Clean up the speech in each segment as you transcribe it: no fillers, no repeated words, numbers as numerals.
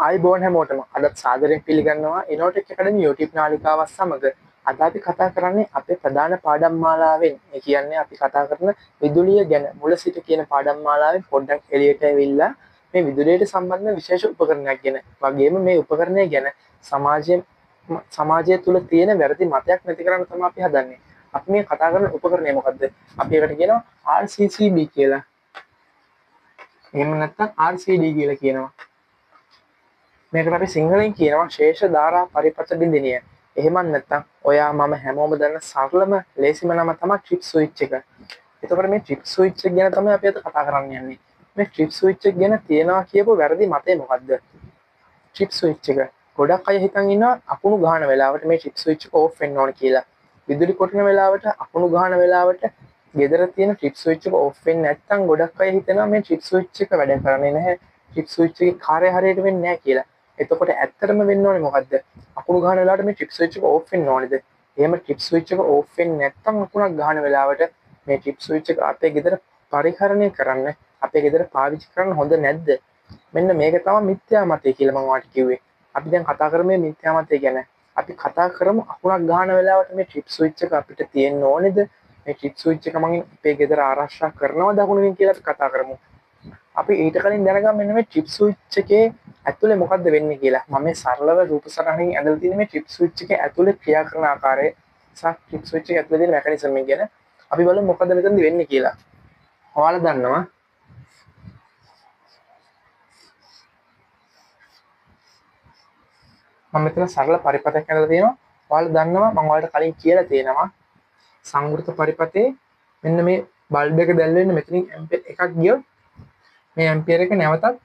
ආයුබෝවන් හැමෝටම අදත් සාදරයෙන් පිළිගන්නවා ඉනෝටෙක් ඇකඩමි YouTube නාලිකාවත් සමග. අද අපි කතා කරන්නේ අපේ ප්‍රධාන පාඩම් මාලාවෙන්, ඒ කියන්නේ අපි කතා කරන විදුලිය ගැන මුල සිට කියන පාඩම් මාලාවෙන් පොඩ්ඩක් එළියට ඇවිල්ලා මේ විදුලියට සම්බන්ධ විශේෂ උපකරණයක් ගැන, වගේම මේ උපකරණය ගැන සමාජය තුල තියෙන වැරදි මතයක් නැති කරන්න තමයි අපි හදන්නේ. අපි මේ කතා කරන උපකරණය මොකද්ද? අපි ඒකට කියනවා RCCB කියලා. එහෙම නැත්නම් RCD කියලා කියනවා. මේකට අපි සිංහලෙන් කියනවා ශේෂ ධාරා පරිපථ බිඳිනිය. එහෙම නැත්නම් ඔයා මම හැමෝම දන්න සරලම ලේසිම නම තමයි ට්‍රිප් ස්විච් එක. එතකොට මේ ට්‍රිප් ස්විච් එක ගැන තමයි අපි අද කතා කරන්න යන්නේ. මේ ට්‍රිප් ස්විච් එක ගැන තියෙනවා කියපු වැරදි මතය මොකද්ද? ට්‍රිප් ස්විච් එක ගොඩක් අය හිතන් ඉන්නවා අකුණු ගහන වෙලාවට මේ ට්‍රිප් ස්විච් එක ඕෆ් වෙන්න ඕන කියලා. විදුලි කොටන වෙලාවට අකුණු ගහන වෙලාවට ගෙදර තියෙන ට්‍රිප් ස්විච් එක ඕෆ් වෙන්නේ නැත්නම් ගොඩක් අය හිතනවා මේ ට්‍රිප් ස්විච් එක වැඩ කරන්නේ නැහැ, ට්‍රිප් ස්විච් එකේ කාර්යය හරියට වෙන්නේ නැහැ කියලා. එතකොට ඇත්තටම වෙන්න ඕනේ මොකද්ද? අකුණු ගහන වෙලාවට මේ ට්‍රිප් ස්විච් එක ඕෆ් වෙන්න ඕනේද? එහෙම ට්‍රිප් ස්විච් එක ඕෆ් වෙන්නේ නැත්නම් අකුණක් ගහන වෙලාවට මේ ට්‍රිප් ස්විච් එක අපේ ගෙදර පරිහරණය කරන්න, අපේ ගෙදර පාවිච්චි කරන්න හොඳ නැද්ද? මෙන්න මේක තමයි මිත්‍යා මතය කියලා මම ඔයාලට කිව්වේ. අපි දැන් කතා කරමු මේ මිත්‍යා මතය ගැන. අපි කතා කරමු අකුණක් ගහන වෙලාවට මේ ට්‍රිප් ස්විච් එක අපිට තියෙන්න ඕනේද? මේ ට්‍රිප් ස්විච් එක මගෙන් අපේ ගෙදර ආරක්ෂා කරනවද අකුණකින් කියලා අපි කතා කරමු. අපි ඊට කලින් දැනගමු මෙන්න මේ ට්‍රිප් ස්විච් එකේ ඇතුලේ මොකද්ද වෙන්නේ කියලා. මම මේ සරලව රූප සටහනින් ඇඳලා තියෙන මේ ට්‍රිප් ස්විච් එකේ ඇතුලේ ක්‍රියා කරන ආකාරය සහ ට්‍රිප් ස්විච් එකේ ඇතුලේ තියෙන මෙකැනිසම් එක ගැන අපි බලමු මොකද්ද මෙතනදි වෙන්නේ කියලා. ඔයාලා දන්නවා මම මෙතන සරල පරිපථයක් ඇඳලා තියෙනවා. ඔයාලා දන්නවා මම ඔයාලට කලින් කියලා තියෙනවා සංවෘත පරිපථයේ මෙන්න මේ බල්බ් එක දැල් වෙන්න මෙතනින් ඇම්පියර් එකක් ගියොත් මේ ඇම්පියර් එක නැවතත්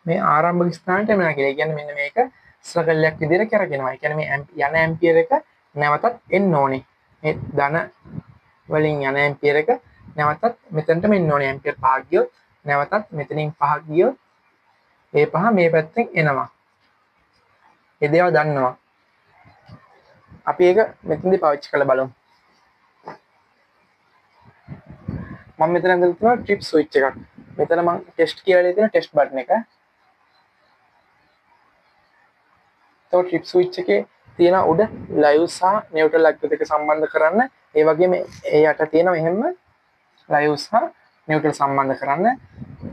මේ ආරම්භක ස්ථානයට එනවා කියලා. ඒ කියන්නේ මෙන්න මේක සර්කල් එකක් විදිහට කරගෙනවා. ඒ කියන්නේ මේ යන ඇම්පියර් එක නැවතත් එන්න ඕනේ. මේ ධන වලින් යන ඇම්පියර් එක නැවතත් මෙතනටම එන්න ඕනේ. ඇම්පියර් පහක් ගියොත් නැවතත් මෙතනින් පහක් ගියොත් ඒ පහ මේ පැත්තෙන් එනවා. ඒ දේවල් දන්නවා. අපි ඒක මෙතනදී පාවිච්චි කරලා බලමු. මම මෙතන ඇඳලා තියෙනවා ට්‍රිප් ස්විච් එකක්. මෙතන මම ටෙස්ට් කියලා ලියලා තියෙන ටෙස්ට් බටන් එක. තව ට්‍රිප් ස්විච් එකේ තියෙන උඩ ලයිව් සහ නියුට්‍රල් අග්‍ර දෙක සම්බන්ධ කරන්න. ඒ වගේම ඒ යට තියෙනවා එහෙම ලයිව් සහ නියුට්‍රල් සම්බන්ධ කරන්න.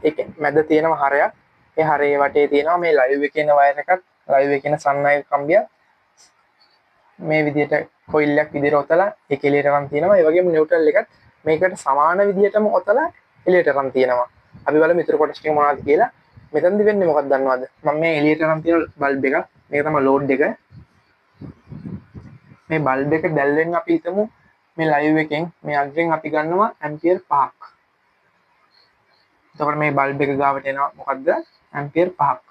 ඒක මැද තියෙනවා හරයක්. ඒ හරේ වටේ තියෙනවා මේ ලයිව් එකේ එන වයර් එකක්, ලයිව් එකේ එන සන්නායක කම්බියක්. මේ විදිහට කොයිල් එකක් විදිහට ඔතලා ඒක එළියට අරන් තියෙනවා. ඒ වගේම නියුට්‍රල් එකත් මේකට සමාන විදිහටම ඔතලා එළියට අරන් තියෙනවා. අපි බලමු ඉතුරු කොටස් ටික මොනවද කියලා. මෙතනදි වෙන්නේ මොකක්ද දන්නවද? මම මේ එළියට අරන් තියෙන බල්බ් එක, මේක තමයි ලෝඩ් එක. මේ බල්බ් එක දැල් වෙන්න අපි හිතමු මේ ලයිව් එකෙන් මේ අග්‍රෙන් අපි ගන්නවා ඇම්පියර් පහක්. එතකොට මේ බල්බ් එක ගාවට එනවා මොකද්ද? ඇම්පියර් පහක්.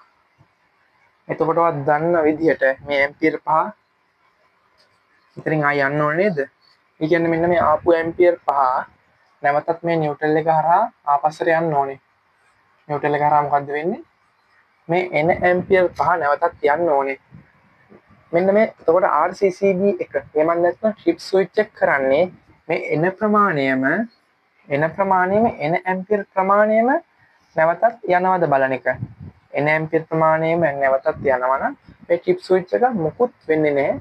එතකොට ඔයා දන්න විදිහට මේ ඇම්පියර් පහ ඉතින් ආයි යන්න ඕනේ නේද? ඒ කියන්නේ මෙන්න මේ ආපු ඇම්පියර් පහ නැවතත් මේ නියුට්‍රල් එක හරහා ආපස්සට යන්න ඕනේ. නියුට්‍රල් එක හරහා මොකද්ද වෙන්නේ? මේ එන ඇම්පියර් පහ නැවතත් යන්න ඕනේ. මෙන්න මේ එතකොට RCCB එක එහෙම නැත්නම් ට්‍රිප් ස්විච් එක කරන්නේ මේ එන ප්‍රමාණයම එන ඇම්පියර් ප්‍රමාණයම නැවතත් යනවද බලන එක. එන ඇම්පියර් ප්‍රමාණයම නැවතත් යනවා නම් මේ ට්‍රිප් ස්විච් එක මුකුත් වෙන්නේ නැහැ,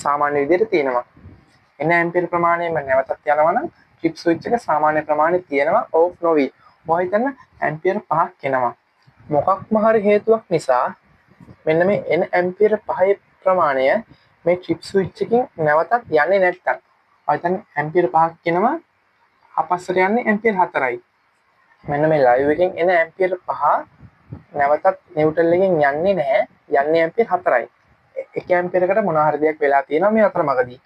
සාමාන්‍ය විදිහට තියෙනවා. එන ඇම්පියර් ප්‍රමාණයම නැවතත් යනවා නම් ට්‍රිප් ස්විච් එක සාමාන්‍ය ප්‍රමාණය තියෙනවා, ඕෆ් නොවි. ඔයා හිතන්න ඇම්පියර් පහක් එනවා. මොකක්ම හරි හේතුවක් නිසා මෙන්න මේ එන ඇම්පියර් පහේ ප්‍රමාණය මේ ට්‍රිප් ස්විච් එකෙන් නැවතත් යන්නේ නැත්තම්, ඔයා හිතන්න ඇම්පියර් පහක් එනවා, ආපස්සට යන්නේ ඇම්පියර් හතරයි. මෙන්න මේ ලයිව් එකෙන් එන ඇම්පියර් පහ නැවතත් නියුට්‍රල් එකෙන් යන්නේ නැහැ, යන්නේ ඇම්පියර් හතරයි. එක ඇම්පියරකට මොන හරි දෙයක් වෙලා තියෙනවා මේ අතරමඟදී.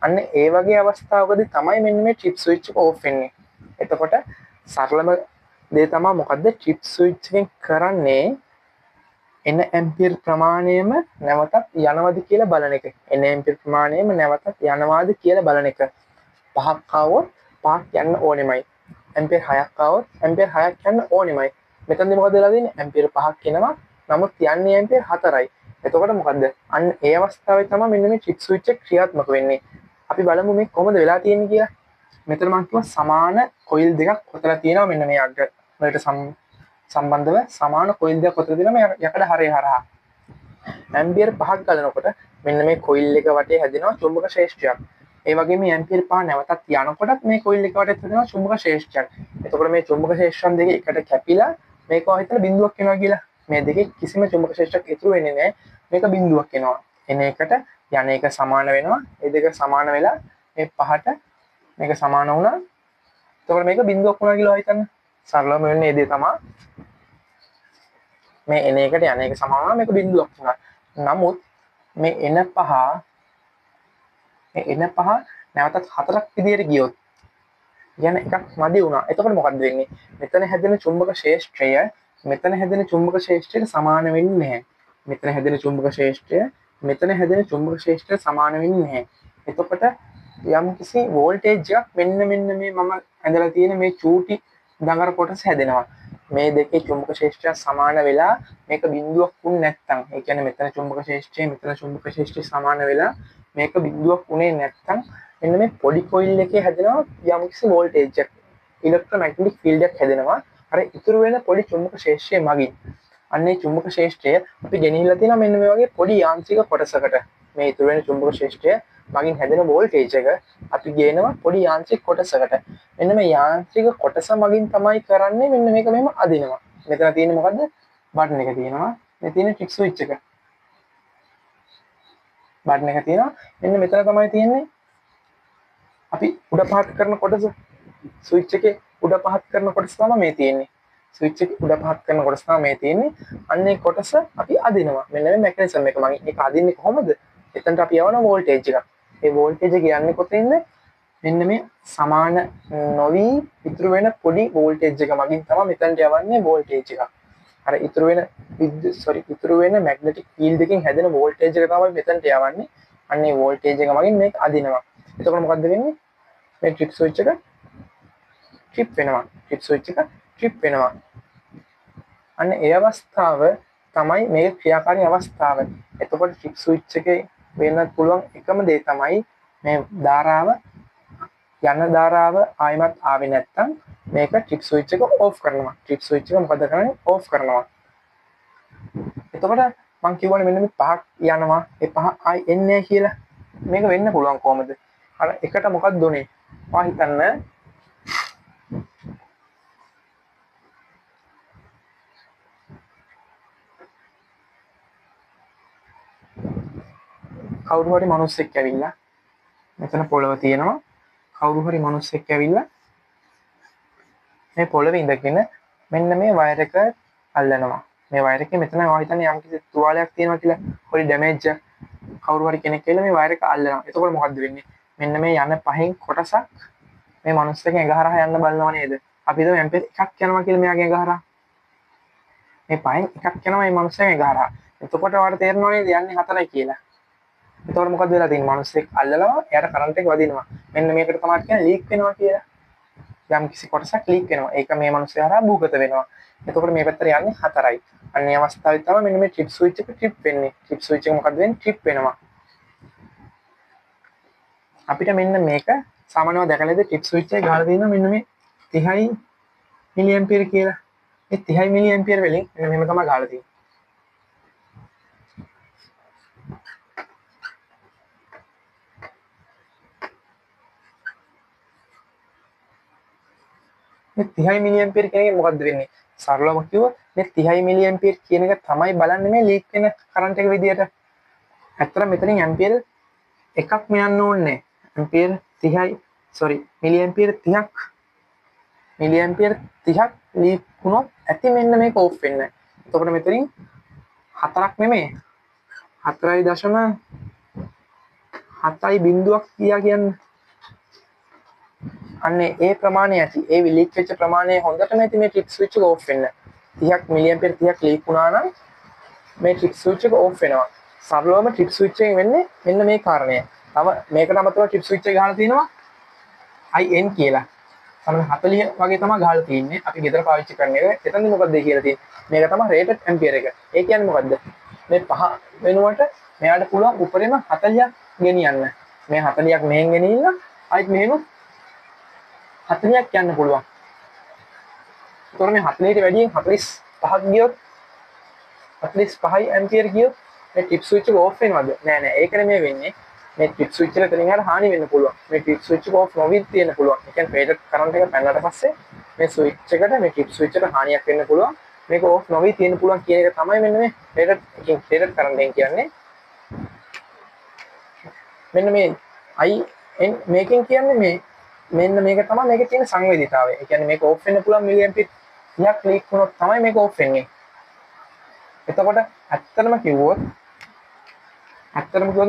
අන්න ඒ වගේ අවස්ථාවකදී තමයි මෙන්න මේ ට්‍රිප් ස්විච් එක ඕෆ් වෙන්නේ. එතකොට සරලම දේ තමයි මොකද්ද? ට්‍රිප් ස්විච් එකෙන් කරන්නේ එන ඇම්පියර් ප්‍රමාණයම නැවතත් යනවද කියලා බලන එක. එන ඇම්පියර් ප්‍රමාණයම නැවතත් යනවාද කියලා බලන එක. පහක් ආවොත් පහක් යන්න ඕනෙමයි. ඇම්පියර් හයක් ආවොත් ඇම්පියර් හයක් යන්න ඕනෙමයි. මෙතනදී මොකද වෙලා තියෙන්නේ? ඇම්පියර් පහක් එනවා, නමුත් යන්නේ ඇම්පියර් හතරයි. එතකොට මොකද්ද? අන්න ඒ අවස්ථාවේ තමයි මෙන්න මේ ට්‍රිප් ස්විච් එක ක්‍රියාත්මක වෙන්නේ. අපි බලමු මේ කොහොමද වෙලා තියෙන්නේ කියලා. මෙතන මං කිව්වා සමාන කොයිල් දෙකක් කොතලා තියෙනවා මෙන්න මේ අග වලට සම්බන්ධව සමාන කොයිල් දෙකක් කොතලා තියෙනවා මේ යකඩ හරය හරහා. ඇම්පියර් 5ක් ගලනකොට මෙන්න මේ කොයිල් එක වටේ හැදෙනවා චුම්බක ක්ෂේත්‍රයක්. ඒ වගේම මේ ඇම්පියර් 5 නැවතත් යනකොටත් මේ කොයිල් එක වටේ හැදෙනවා චුම්බක ක්ෂේත්‍රයක්. එතකොට මේ චුම්බක ක්ෂේත්‍රයන් දෙක එකට කැපිලා මේක හිතලා බිඳුවක් වෙනවා කියලා. මේ දෙකේ කිසිම චුම්බක ක්ෂේත්‍රයක් ඉතුරු වෙන්නේ නැහැ. මේක බිඳුවක් වෙනවා. එන එකට යන එක සමාන වෙනවා. ඒ දෙක සමාන වෙලා මේ පහට මේක සමාන වුණා. එතකොට මේක බිඳුවක් වුණා කියලා හිතන්න. සරලවම වෙන්නේ මේ දේ තමයි. මේ එන එකට යන එක සමාන වුණා, මේක බිඳුවක් වුණා. නමුත් මේ එන පහ නැවතත් හතරක් විදියට ගියොත් යන එකක් මදි වුණා. එතකොට මොකද්ද වෙන්නේ? මෙතන හැදෙන චුම්බක ක්ෂේත්‍රය මෙතන හැදෙන චුම්බක ක්ෂේත්‍රයට සමාන වෙන්නේ නැහැ. මෙතන හැදෙන චුම්බක ක්ෂේත්‍රය මෙතන හැදෙන චුම්බක ක්ෂේත්‍රයට සමාන වෙන්නේ නැහැ. එතකොට යම් කිසි වෝල්ටේජ් එකක් මෙන්න මෙන්න මේ මම ඇඳලා තියෙන මේ චූටි දඟර කොටස හැදෙනවා. මේ දෙකේ චුම්බක ක්ෂේත්‍රය සමාන වෙලා මේක බිඳුවක් වුනේ නැත්නම්, ඒ කියන්නේ මෙතන චුම්බක ක්ෂේත්‍රය මෙතන චුම්බක ක්ෂේත්‍රය සමාන වෙලා මේක බිඳුවක් වුනේ නැත්නම් මෙන්න මේ පොඩි කොයිල් එකේ හැදෙනවා යම් කිසි වෝල්ටේජ් එකක්, ඉලෙක්ට්‍රොමැග්නටික් ෆීල්ඩ් එකක් හැදෙනවා. අර ඉතුරු වෙන පොඩි චුම්බක ක්ෂේත්‍රය මගින්. අන්න ඒ චුම්බක ක්ෂේත්‍රය අපි ගෙනිහිල්ලා තියෙනවා මෙන්න මේ වගේ පොඩි යාන්ත්‍රික කොටසකට. මේ ඉතුරු වෙන චුම්බක ක්ෂේත්‍රය මගින් හැදෙන වෝල්ටේජ් එක අපි ගේනවා පොඩි යාන්ත්‍රික කොටසකට. මෙන්න මේ යාන්ත්‍රික කොටස මගින් තමයි කරන්නේ මෙන්න මේක මෙහෙම අදිනවා. මෙතන තියෙන්නේ මොකද්ද? බටන් එක තියෙනවා. මේ තියෙන ට්‍රික් ස්විච් එක. බටන් එක තියෙනවා. මෙන්න මෙතන තමයි තියෙන්නේ අපි උඩ පහත් කරන කොටස. ස්විච් එකේ උඩ පහත් කරන කොටස තමයි මේ තියෙන්නේ. ස්විච් එක උඩ පහත් කරන කොටස තමයි මේ තියෙන්නේ. අන්න ඒ කොටස අපි අදිනවා. මෙන්න මේ මෙකැනිසම් එක මගින්. ඒක අදින්නේ කොහොමද? එතනට අපි යවන වෝල්ටේජ් එකක්. ඒ වෝල්ටේජ් එක යන්නේ කොතෙන්ද? මෙන්න මේ සමාන නොවි ඉතුරු වෙන පොඩි වෝල්ටේජ් එක මගින් තමයි මෙතනට යවන්නේ වෝල්ටේජ් එකක්. අර ඉතුරු වෙන ඉතුරු වෙන මැග්නටික් ෆීල්ඩ් එකෙන් හැදෙන වෝල්ටේජ් එක තමයි මෙතනට යවන්නේ. අන්න ඒ වෝල්ටේජ් එක මගින් මේක අදිනවා. එතකොට මොකද්ද වෙන්නේ? මේ ට්‍රිප් ස්විච් එක ට්‍රිප් වෙනවා. ට්‍රිප් ස්විච් එක ට්‍රිප් වෙනවා. අන්න ඒ අවස්ථාව තමයි මේක ක්‍රියාකාරී අවස්ථාව. එතකොට ට්‍රිප් ස්විච් එකේ වෙන්නත් පුළුවන් එකම දේ තමයි මේ ධාරාව යන ධාරාව ආයෙමත් ආවේ නැත්තම් මේක ට්‍රිප් ස්විච් එක ඕෆ් කරනවා. ට්‍රිප් ස්විච් එක මොකද කරන්නේ? ඕෆ් කරනවා. එතකොට මං කියවනේ මෙන්න මේ පහක් යනවා, ඒ පහ ආයි එන්නේ නැහැ කියලා. මේක වෙන්න පුළුවන් කොහමද? අර එකට මොකක්ද උනේ? ඔයා හිතන්න කවුරු හරි මිනිස්සෙක් ඇවිල්ලා මෙතන පොළව තියෙනවා. කවුරු හරි මිනිස්සෙක් ඇවිල්ලා මේ පොළවේ ඉඳගෙන මෙන්න මේ වයර් එක අල්ලනවා. මේ වයර් එකේ මෙතන ඔයා හිතන්නේ යම් කිසි තුවාලයක් තියෙනවා කියලා, පොඩි ඩැමේජ් එකක්. කවුරු හරි කෙනෙක් ඇවිල්ලා මේ වයර් එක අල්ලනවා. එතකොට මොකද්ද වෙන්නේ? මෙන්න මේ යන පහෙන් කොටසක් මේ මිනිස්සෙක් ඇඟ හරහා යන්න බලනවා නේද? අපි හිතමු ඇම්පියර් එකක් යනවා කියලා මෙයාගේ ඇඟ හරහා. මේ පහෙන් එකක් යනවා මේ මිනිස්සෙක් ඇඟ හරහා. එතකොට ඔයාලට තේරෙනවා නේද යන්නේ හතරයි කියලා. එතකොට මොකද්ද වෙලා තියෙන්නේ? මිනිස්සෙක් අල්ලනවා, එයාට කරන්ට් එක වදිනවා. මෙන්න මේකට තමයි කියන්නේ ලීක් වෙනවා කියලා. යම් කිසි කොටසක් ලීක් වෙනවා. ඒක මේ මිනිස්සයා හරහා භූගත වෙනවා. එතකොට මේ පැත්තට යන්නේ හතරයි. අන්න ඒ අවස්ථාවේ තමයි මෙන්න මේ ට්‍රිප් ස්විච් එක ට්‍රිප් වෙන්නේ. ට්‍රිප් ස්විච් එක මොකද්ද වෙන්නේ? ට්‍රිප් වෙනවා. අපිට මෙන්න මේක සාමාන්‍යව දැකලා ඉතින් ට්‍රිප් ස්විච් එක ගහලා තියෙනවා මෙන්න මේ 30 මිලි ඇම්පියර් කියලා. මේ 30 මිලි ඇම්පියර් වලින් මෙන්න මෙහෙම තමයි ගහලා තියෙන්නේ. මේ 30 මිලි ඇම්පියර් කියන එක මොකද්ද වෙන්නේ? සරලවම කිව්වොත් මේ 30 මිලි ඇම්පියර් කියන එක තමයි බලන්නේ මේ ලීක් වෙන කරන්ට් එක විදියට. ඇත්තටම මෙතනින් ඇම්පියර් එකක්ම යන්න ඕනේ. ඇම්පියර් 30යි සෝරි මිලි ඇම්පියර් 30ක් මිලි ඇම්පියර් 30ක් ලීක් වුණොත් ඇති මෙන්න මේක ඕෆ් වෙන්න. එතකොට මෙතනින් හතරක් නෙමෙයි 4.7 බිංදුවක් කියා කියන්න. අන්න ඒ ප්‍රමාණය ඇති. ඒ ලීක් වෙච්ච ප්‍රමාණය හොඳටම ඇති මේ ට්‍රිප් ස්විච් එක ඕෆ් වෙන්න. 30ක් මිලි ඇම්පියර් 30ක් ලීක් වුණා නම් මේ ට්‍රිප් ස්විච් එක ඕෆ් වෙනවා. සරලවම ට්‍රිප් ස්විච් එකෙන් වෙන්නේ මෙන්න මේ කාරණය. තව මේකට අමතරව ට්‍රිප් ස්විච් එක ගහලා තිනවා IN කියලා. සමහර 40 වගේ තමයි ගහලා තින්නේ. අපි ගෙදර පාවිච්චි කරන එක. එතනදි මොකද්ද කියලා තියෙන්නේ? මේක තමයි රේටඩ් ඇම්පියර් එක. ඒ කියන්නේ මොකද්ද? මේ පහ වෙනුවට මෙයාට පුළුවන් උඩරිම 40ක් ගෙනියන්න. මේ 40ක් මෙහෙන් ගෙනියලා ආයෙත් මෙහෙම 40ක් යන්න පුළුවන්. ඒතකොට මේ 40ට වැඩියෙන් 45ක් ගියොත්, 45යි ඇම්පියර් ගියොත් මේ ට්‍රිප් ස්විච් එක ඕෆ් වෙනවද? නෑ නෑ, ඒක නෙමෙයි වෙන්නේ. මේ ට්‍රිප් ස්විච් එක එතනින් එහාට හානි වෙන්න පුළුවන්. මේ ට්‍රිප් ස්විච් එක ඕෆ් නොවි තියෙන්න පුළුවන්. ඒ කියන්නේ රේටඩ් කරන්ට් එක පැනලාට පස්සේ මේ ස්විච් එකට, මේ ට්‍රිප් ස්විච් එකට හානියක් වෙන්න පුළුවන්. මේක ඕෆ් නොවි තියෙන්න පුළුවන් කියන එක තමයි මෙන්න මේ රේටඩ් එකෙන්, රේටඩ් කරන්ට් එකෙන් කියන්නේ. මෙන්න මේ I N මේකෙන් කියන්නේ මේ මෙන්න මේක තමයි මේකේ තියෙන සංවේදීතාවය. ඒ කියන්නේ මේක ඕෆ් වෙන්න පුළුවන් මිලි ඇම්පියර් 30ක් ලීක් වුණොත් තමයි මේක ඕෆ් වෙන්නේ. එතකොට ඇත්තටම කිව්වොත්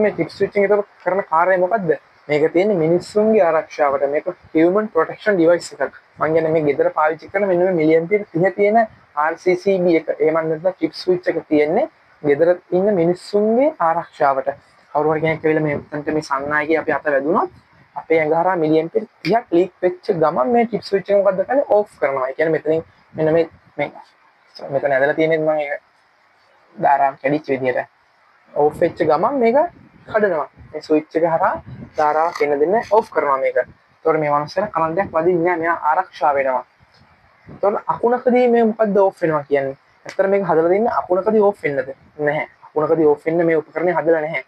මේ ට්‍රිප් ස්විච් එක එතකොට කරන කාර්යය මොකද්ද? මේක තියෙන්නේ මිනිස්සුන්ගේ ආරක්ෂාවට. මේක හියුමන් ප්‍රොටෙක්ෂන් ඩිවයිස් එකක්. මං කියන්නේ මේ ගෙදර පාවිච්චි කරන මෙන්න මේ මිලි ඇම්පියර් 30 තියෙන RCCB එක. එහෙම නැත්නම් ට්‍රිප් ස්විච් එක තියෙන්නේ ගෙදර ඉන්න මිනිස්සුන්ගේ ආරක්ෂාවට. කවුරු හරි කෙනෙක් ඇවිල්ලා මේ උතන්ට මේ සන්නායකේ අපි අත වැදුනොත් අපේ ඇඟ හරහා මිලි ඇම්පියර් 30ක් ලීක් වෙච්ච ගමන් මේ ට්‍රිප් ස්විච් එක මොකද්ද කරන්නේ? ඕෆ් කරනවා. ඒ කියන්නේ මෙතනින් මෙන්න මේ මේ මෙතන ඇදලා තියෙන්නේ මම ඒක ධාරාව කැඩිච්ච විදියට ඕෆ් වෙච්ච ගමන් මේක කඩනවා. මේ ස්විච් එක හරහා ධාරාවක් එන්න දෙන්න ඕෆ් කරනවා මේක. ඒතකොට මේ මනුස්සයාට කරන්ට් එකක් වදින්නේ නැහැ. මෙයා ආරක්ෂා වෙනවා. ඒතකොට අකුණකදී මේ මොකද්ද ඕෆ් වෙනවා කියන්නේ? ඇත්තට මේක හදලා දෙන්නේ අකුණකදී ඕෆ් වෙන්නද? නැහැ. අකුණකදී ඕෆ් වෙන්න මේ උපකරණය හදලා නැහැ.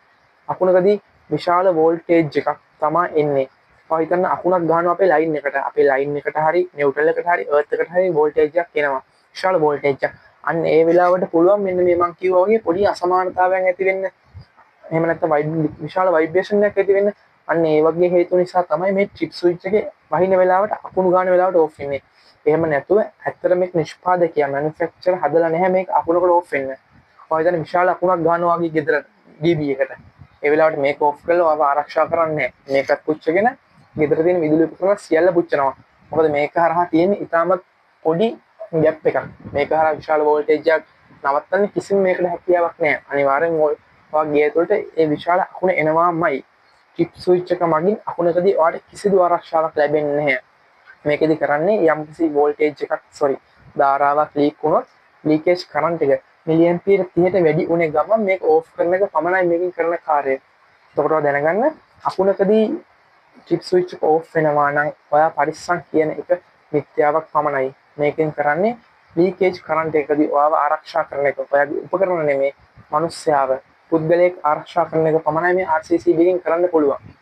අකුණකදී විශාල වෝල්ටේජ් එකක් තමා එන්නේ. ඔයා හිතන්න අකුණක් ගහනවා අපේ ලයින් එකට. අපේ ලයින් එකට හරි, නියුට්‍රල් එකට හරි, අර්ත් එකට හරි වෝල්ටේජ් එකක් එනවා. විශාල වෝල්ටේජ් එකක්. අන්න ඒ වෙලාවට පුළුවන් මෙන්න මේ මං කිව්වා වගේ පොඩි අසමානතාවයන් ඇති වෙන්න. එහෙම නැත්නම් විශාල වයිබ්‍රේෂන් එකක් ඇති වෙන්න. අන්න ඒ වගේ හේතු නිසා තමයි මේ ට්‍රිප් ස්විච් එකේ වහින වෙලාවට, අකුණු ගන්න වෙලාවට ඕෆ් වෙන්නේ. එහෙම නැතුව ඇත්තට මේක නිෂ්පාදකයා, මැනුෆැක්චරර් හදලා නැහැ මේක අකුණකට ඕෆ් වෙන්න. ඔයා හිතන්නේ විශාල අකුණක් ගන්නවා වගේ ගෙදර DB එකට. ඒ වෙලාවට මේක ඕෆ් කරලා ඔයාව ආරක්ෂා කරන්නේ නැහැ. මේකත් පුච්චගෙන ගෙදර තියෙන විදුලි උපකරණ සියල්ල පුච්චනවා. මොකද මේක හරහා තියෙන ඉතාමත් පොඩි ගැප් එකක්. මේක හරහා විශාල වෝල්ටේජ් එකක් නවත්තන්න කිසිම මේකට හැකියාවක් නැහැ. අනිවාර්යෙන් ඔයා ගේ ඇතුළට ඒ විශාල අකුණ එනවාමයි. ට්‍රිප් ස්විච් එක මගින් අකුණකදී ඔයාට කිසිදු ආරක්ෂාවක් ලැබෙන්නේ නැහැ. මේකෙදි කරන්නේ යම්කිසි වෝල්ටේජ් එකක්, සෝරි, ධාරාවක් ලීක් වුණොත් ලීකේජ් කරන්ට් එක මිලි ඇම්පියර් 30ට වැඩි වුණේ ගමන් මේක ඕෆ් කරන එක පමණයි මේකෙන් කරන කාර්යය. එතකොට ඔයා දැනගන්න අකුණකදී ට්‍රිප් ස්විච් එක ඕෆ් වෙනවා නම් ඔයා පරිස්සම් කියන එක මිත්‍යාවක් පමණයි. මේකෙන් කරන්නේ ලීකේජ් කරන්ට් එකකදී ඔයාව ආරක්ෂා කරන එක. ඔයාගේ උපකරණ නෙමෙයි, මනුස්සයාව, පුද්ගලයෙක් ආරක්ෂා කරන එක පමණයි මේ RCCB එකෙන් කරන්න පුළුවන්.